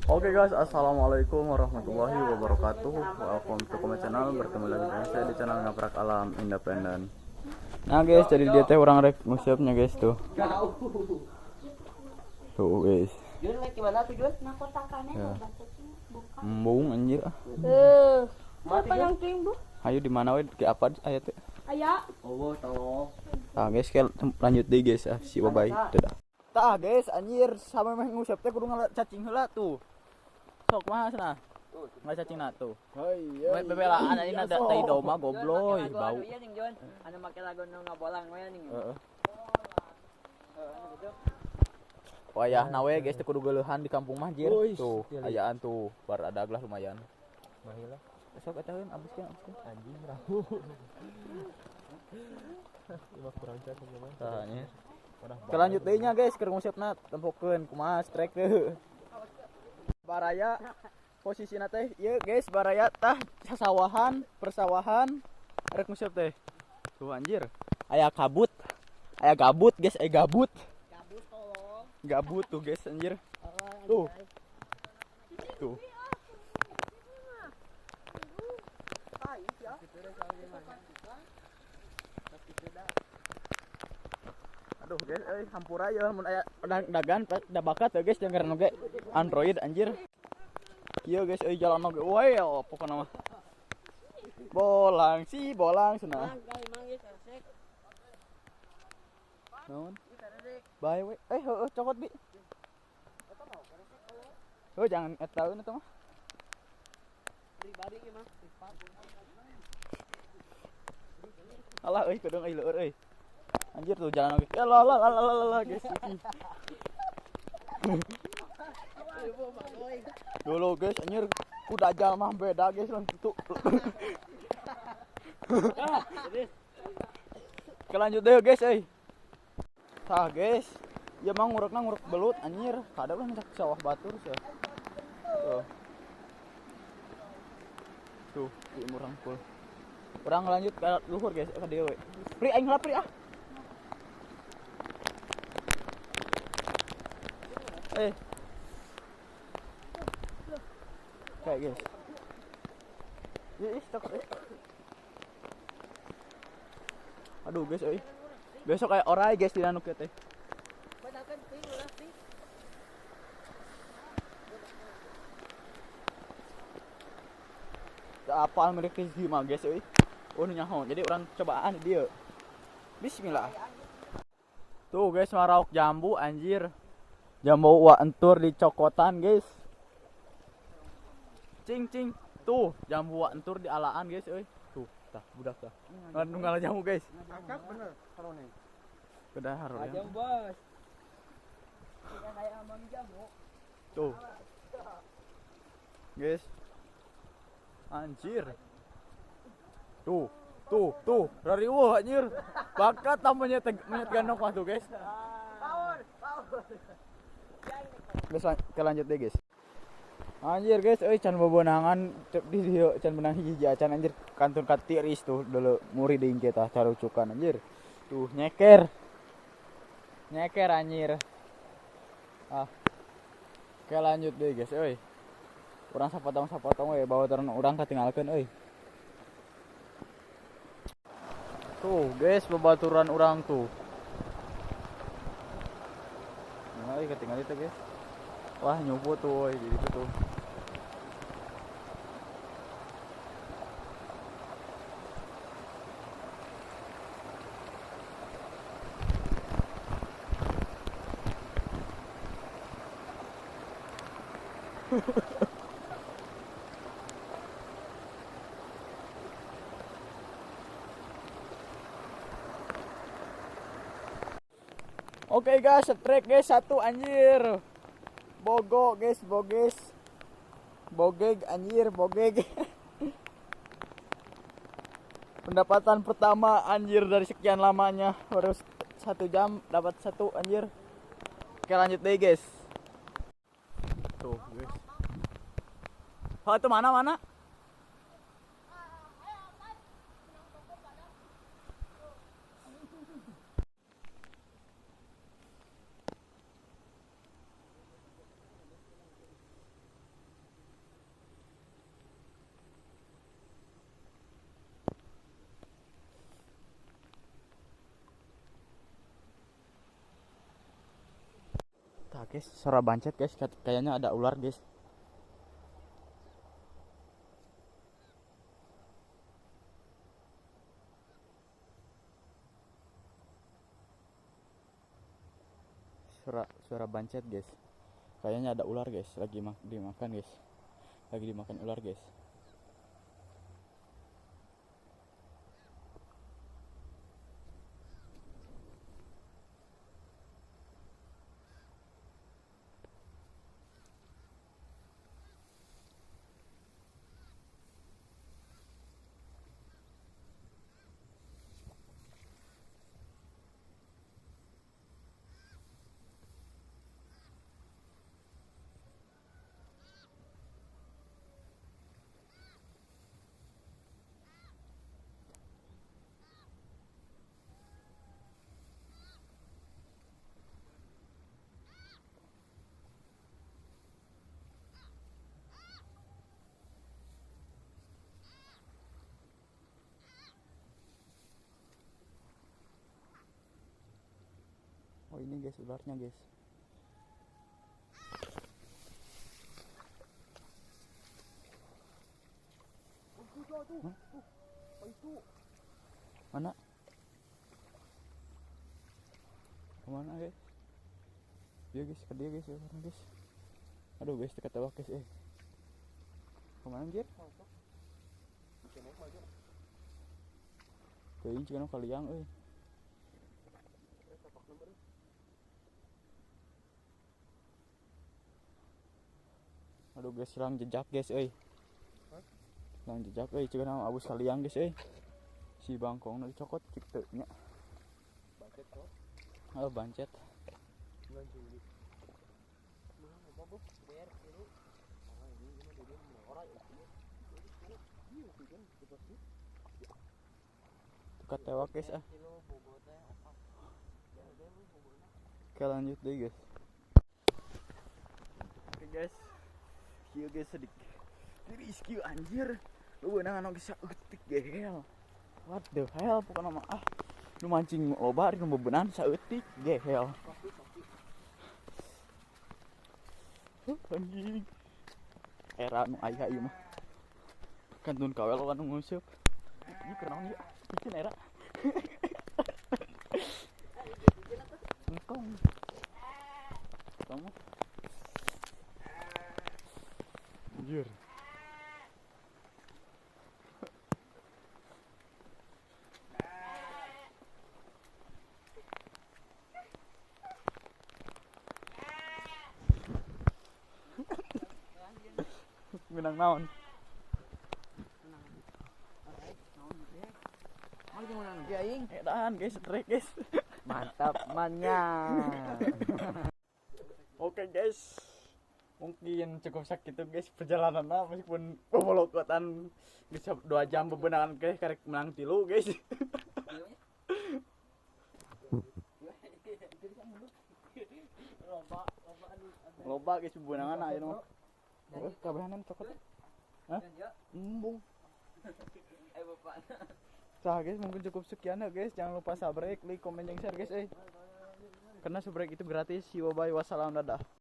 Oke guys, assalamualaikum warahmatullahi wabarakatuh. Welcome to my channel. Bertemu lagi dengan saya di channel Ngaprak Alam Independen. Nah guys, jadi dia teh orang rek ngusiapnya guys tuh. Tuh guys. Jun, gimana tuh Jun? Ya. Embung anjir. Siapa yang tingbu? Ayo di mana we? Ke apa aya teh? Aya. Oh, tolong. Nah guys, lanjut deh guys. Ah, si bye bye. Dadah. Tah guys, anjir sampe meh ngusap teh kudu cacing heula tuh. Sok mah sana. Nggak cacing na tuh. Hei, Bebelaan anjing ada tai doma gobloy bau. Iya ning Jun, anu make lagu nu ngabolang we ning. Heeh. Wayah nawe guys teh kudu geuleuhan di kampung mah jir. Tuh, ayaan tuh, bar adag lah lumayan. Mahilah. Sok eta heun abiskeun abiskeun. Anjing rahu. Lima kurang cacing mah. Tah nya. Kelanjut deui nya guys keur nguseup-na tempokeun kumaha strike teh. Baraya posisina teh ieu guys baraya tah sasawahan persawahan rek nguseup teh. Tuh anjir, aya kabut. Aya gabut guys, aya gabut. Gabut tolong. Gabut tuh guys anjir. Tuh. Tuh. Aduh guys, euy hampura ya mun aya dagan da bakat ya guys jangan oge Android anjir. Ieu guys euy jalan oge we pokona mah. Bolang si bolang cenah. Naon? Bae we. Eh heueuh cokot bi. Oh jangan eta eta mah. Pribadi ieu mah. Alah euy kedeung euy leueur euy. Anjir tuh jalan lagi. Ya lah lah lah lah lah guys. Dulu guys anjir kuda jalan mah beda guys langsung tuh. Kelanjut deh guys euy. Tah guys, ya mah ngurekna ngurek belut anjir. Kada lah minta sawah batur sih. Tuh. Tuh, di murang pul. Urang lanjut ke luhur guys ka dieu we. Pri aing heula pri ah. Kayak guys. Ih, takut. Aduh guys, euy. Besok kayak orai guys di nanuk teh. Apal mereka mah guys euy. Oh nyaho. Jadi orang cobaan dia. Bismillah. Tuh guys maraok jambu anjir. Jambu wa entur di cokotan guys. Cing cing. Tuh jambu wa entur di alaan guys euy. Tuh tah budak tah. Nunggal jambu guys. Angkat bener harone. Udah harone. Jambu bos. Kayak amang jambu. Tuh. Guys. Anjir. Tuh, tuh, tuh, rariweuh anjir. Bakat tambahnya menyet gandok mah tuh guys. Power, power. Guys, lanjut deh guys. Anjir guys, euy can bebenangan di dieu can benang hiji acan anjir kantun katiris tuh dulu muri deui tah carucukan anjir. Tuh nyeker. Nyeker anjir. Ah. Oke lanjut deh guys euy. Urang sapotong-sapotong we bawa turun urang katinggalkeun euy. Tuh guys babaturan urang tuh. Nah, ketinggalan itu guys. Wah nyumput tuh woy, jadi itu tuh. Oke guys, strike guys satu anjir. Bogo guys, boges. Bogeg anjir, bogeg. Pendapatan pertama anjir dari sekian lamanya. Baru 1 jam dapat 1 anjir. Oke lanjut deh guys. Tuh guys. Oh itu mana mana? Guys, suara bancet guys, kayaknya ada ular guys. Suara bancet guys. Kayaknya ada ular guys, lagi dimakan guys. Lagi dimakan ular guys. Oh ini guys ularnya guys. Hah? Mana? Kemana guys? Dia guys, ke dia guys, ularnya guys. Aduh guys, dekat tebak guys. Kemana anjir? Teuing cigana kaliang euy. Aduh guys, hilang jejak guys euy. Hilang jejak euy, cigana abus kaliang guys euy. Si bangkong dicokot cik teu nya. Bancet kok. Oh, bancet. Tukat tewak guys ah. Oke lanjut deh guys. Oke guys. Kieu guys sedikit tiris kieu anjir. Lu beunang anu geus saeutik gehel. What the hell pokona mah ah. Nu mancing loba ari nu bebenang saeutik gehel. Anjing. Era nu aya ieu mah. Kantun kawel anu nguseup. Ieu keur naon ieu? Bikin era. Engkong. Kamu. Anjir. Menang naon? Edan guys, trek guys. Mantap mannya. Oke guys. Mungkin cukup sakit tuh guys perjalanannya meskipun pemolokotan bisa 2 jam bebenangan guys karek menang tilu guys. Loba guys bebenangan aya nu. Kabehanan cokot. Hah? Embung. Nah guys, mungkin cukup sekian ya guys. Jangan lupa subscribe, like, komen, dan share guys. Karena subscribe itu gratis. See you, bye, wassalam, dadah.